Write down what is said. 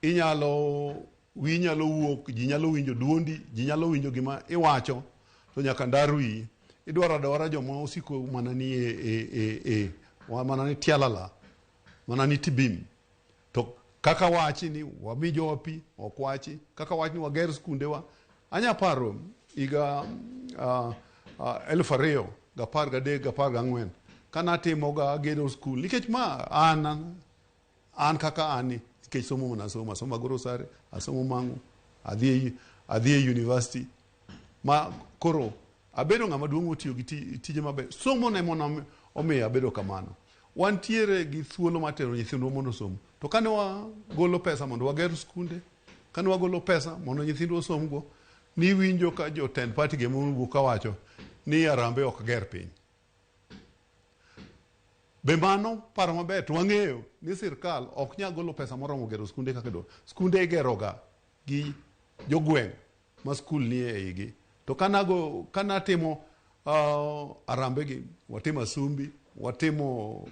Inyalo wiyi nyalo wuok, ji nyalo winjo duondi, ji nyalo winjo gima iwacho, to nyaka ndar wiyi. Idwaro adwara joma osiko mana ni e, e, e, e, mana ni tialala, mana ni tibim. To kaka wachi ni wami jowa pi, ok wachi. Kaka wachi ni wager skundewa. Anya paro higa 2013 14 kanatimo ga gedo skul nikech ma an kaka an ni nikech somo mana asomo asomo agoro sare asomo mang'o adhi e university ma koro abedo ng'ama duong' motiyo gi tije maber. Somo ne mono omiyo abedo kamano. Wantiere gi thuolo mar tero nyithindwa mondo osom, to kane wagolo pesa mondo wager skunde, kane wagolo pesa mondo nyithindwa osomgo, niwinjo ka jotend party gi emowuok kawacho ni arambe ok ger piny. Be mano paro maber? To wang'eyo ni sirkal ok nyal golo pesa moromo gero skunde kaka idwaro. Skunde igeroga gi jogweng' ma skul nie eigi. To kanago kanatimo arambe gi, watimo Asumbi, watimo